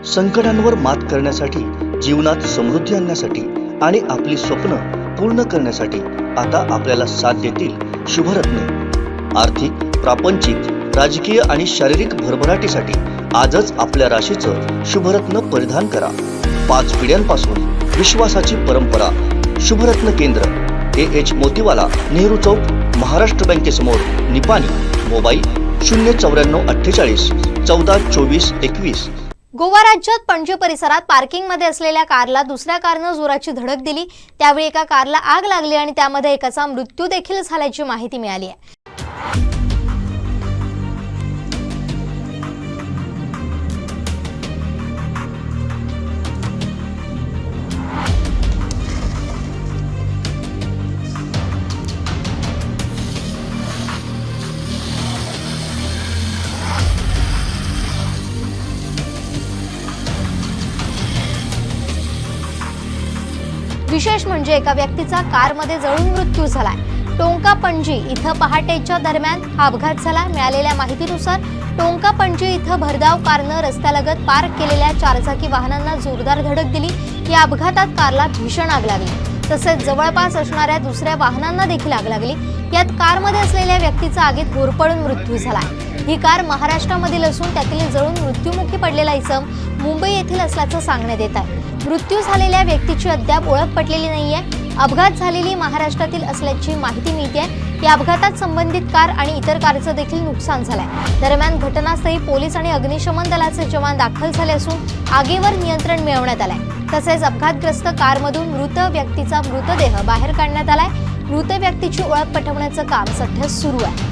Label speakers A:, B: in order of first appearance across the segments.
A: संकटांवर मात करण्यासाठी, जीवनात समृद्धी आणण्यासाठी आणि आपली स्वप्न पूर्ण करण्यासाठी आता आपल्याला साथ देतील शुभरत्ने. आर्थिक, प्रापंचिक, राजकीय आणि शारीरिक भरभराटीसाठी आजच आपल्या राशीचं शुभरत्न परिधान करा. 5 पिढ्यांपासून विश्वासाची परंपरा, शुभरत्न केंद्र, ए एच मोतीवाला, नेहरू चौक, महाराष्ट्र बँकेसमोर, निपाणी. मोबाईल 09448 142421.
B: गोवा राज्यात पणजी परिसरात पार्किंगमध्ये असलेल्या कारला दुसऱ्या कारनं जोराची धडक दिली. त्यावेळी एका कारला आग लागली आणि त्यामध्ये एकाचा मृत्यू देखील झाल्याची माहिती मिळाली आहे. विशेष म्हणजे एका व्यक्तीचा कारमध्ये जळून मृत्यू झालाय. टोंका पणजी इथं पहाटेच्या दरम्यान हा अपघात झाला. मिळालेल्या माहितीनुसार टोंका पणजी इथं भरधाव कारनं रस्त्यालगत पार्क केलेल्या चारचाकी वाहनांना जोरदार धडक दिली. या अपघातात कारला भीषण आग लागली. तसेच जवळपास असणाऱ्या दुसऱ्या वाहनांना देखील आग लागली. यात कारमध्ये असलेल्या व्यक्तीचा आगीत होरपळून मृत्यू झाला. ही कार महाराष्ट्रामधील असून त्यातील जळून मृत्युमुखी पडलेला इसम मुंबई येथील असल्याचं सांगण्यात येत आहे. मृत्यू झालेल्या व्यक्तीची अद्याप ओळख पटलेली नाहीये. अपघात झालेली महाराष्ट्रातील असल्याची माहिती मिळते. या अपघातात संबंधित कार आणि इतर कारचं देखील नुकसान झालंय. दरम्यान घटनास्थळी पोलीस आणि अग्निशमन दलाचे जवान दाखल झाले असून आगीवर नियंत्रण मिळवण्यात आलंय. तसेच अपघातग्रस्त कारमधून मृत व्यक्तीचा मृतदेह बाहेर काढण्यात आलाय. मृत व्यक्तीची ओळख पटवण्याचं काम सध्या सुरू आहे.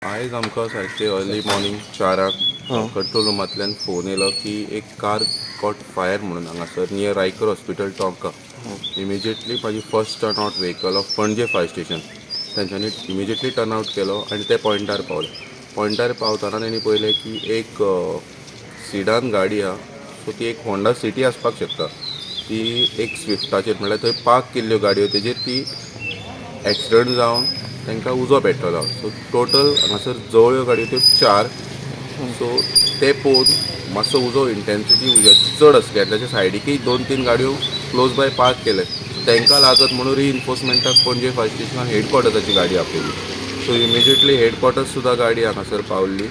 C: आयज आमकां सारकें अर्ली मॉर्निंग 4ांक कंट्रोल रुमांतल्यान फोन येयलो की एक कार कॉट फायर म्हणून हांगासर near Raikar hospital, tonka. Immediately म्हाजी first turn out vehicle of Panaji fire station, तेंच्यांनी इमिजिएटली टर्न आवट केलो आनी ते पॉयंटार पावले. पॉयंटार पावतना तेणी पळयलें की एक सिडान गाडी आहा, सो ती एक होंडा सिटी आसपाक शकता. ती एक स्विफ्टाचेर, म्हणल्यार थंय पार्क केल्ल्यो गाडयो तेजेर ती एक्सिडंट जावन तांकां उजो पेटलो. सो टोटल हांगासर जवळ्यो गाडयो त्यो चार. सो ते पळोवन मातसो उजो इंटेन्सिटी उज्याची चड आसली आनी ताच्या सायडीकय दोन तीन गाडयो क्लोज बाय पार्क केले, तांकां लागत म्हणून रिइन्फोर्समेंटाक पणजे फायर स्टेशनान हेडक्वॉर्टर्साची गाडी आपयली. सो इमिजिएटली हेडक्वॉर्टर्स सुद्दां गाडी हांगासर पावल्ली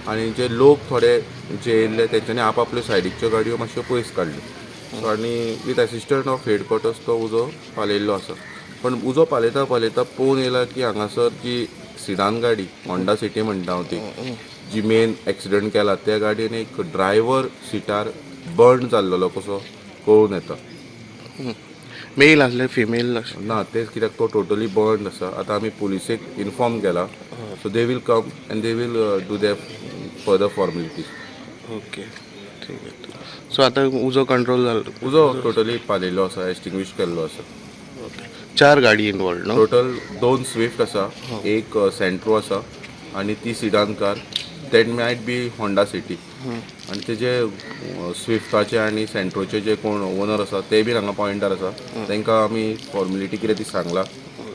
C: आनी जे लोक थोडे जे येयल्ले तेंच्यांनी आपआपल्यो सायडीकच्यो गाडयो मातश्यो पयस काडल्यो. सो आनी विथ एसिस्टंट ऑफ हेडक्वॉर्टर्स तो उजो पालयल्लो आसा. पण उजो पालयता पालयता पळोवन येयला की हांगासर जी सिडान गाडी, होंडा सिटी म्हणटा हांव, ती जी मेन एक्सिडंट केला त्या गाडयेन एक ड्रायव्हर सिटार बर्न जाल्लेलो कसो कळून येता.
D: मेल आसले, फिमेल आसले?
C: ना, तेच कित्याक तो टोटली बर्न आसा. आतां आमी पुलिसेक इन्फॉर्म केला, so they will come and they will do the further formalities.
D: Okay, ठीक आहे. सो आतां उजो कंट्रोल जालो?
C: उजो टोटली पालयल्लो आसा, एक्सटिंग्विश केल्लो आसा.
D: चार गाडी इनवॉल्ड न्हू?
C: टोटल दोन स्विफ्ट आसा, एक सेंट्रो आसा आनी ती sedan car, that might be Honda City. आनी तेजे स्विफ्टाचे आनी सेंट्रोचे जे कोण ओनर आसा ते बीन हांगा पॉयंटार आसा. तांकां आमी फॉर्मेलिटी कितें ती सांगला,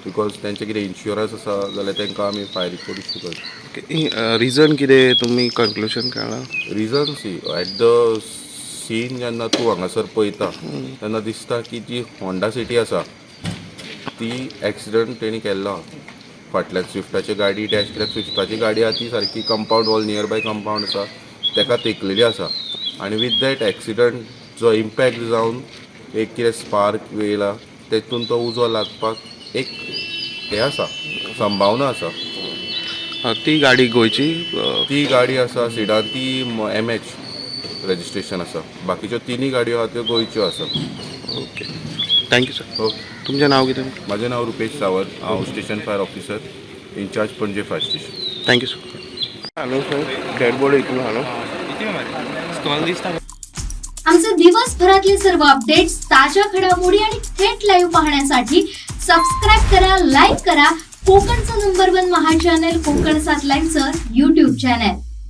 C: because तेंचे कितें इन्शुरन्स आसा जाल्यार तांकां आमी फायर रिपोर्ट इश्यू करता.
D: रिजन कितें तुमी कंक्लुजन काडलां?
C: Reason, see, at the scene जेन्ना तूं हांगासर पळयता तेन्ना दिसता की जी होंडा सिटी आसा ती एक्सिडंट तेणी केल्लो आहा. फाटल्यान स्विफ्टाची गाडी डॅश, कित्याक स्विफ्टाची गाडी आहा ती सारकी compound wall, near by compound आसा तेका तेंकलेली आसा आनी विथ that accident जो इम्पॅक्ट जावन एक कितें स्पार्क येयला, तेतून तो उजो लागपाक एक हें आसा, संभावना आसा.
D: हा, ती गाडी गोंयची?
C: ती गाडी आसा सिडान, ती एमएच रजिस्ट्रेशन आसा. बाकीच्यो तिनूय गाडयो आहा त्यो गोंयच्यो आसा.
D: Okay, thank you sir.
C: Okay.
D: तुमचें नांव कितें?
C: म्हाजें नांव रुपेश सावंत. हांव station fire officer incharge, Panaji fire station.
D: Thank you sir. Hello sir, dead body हितून हाडूं.
E: आमचे दिवसभरातले सर्व अपडेट्स, ताज्या घडामोडी आणि थेट लाईव्ह पाहण्यासाठी सबस्क्राईब करा, लाईक करा कोकणचं नंबर वन महा चॅनल कोकण 7 लाईव्हचं युट्यूब चॅनल.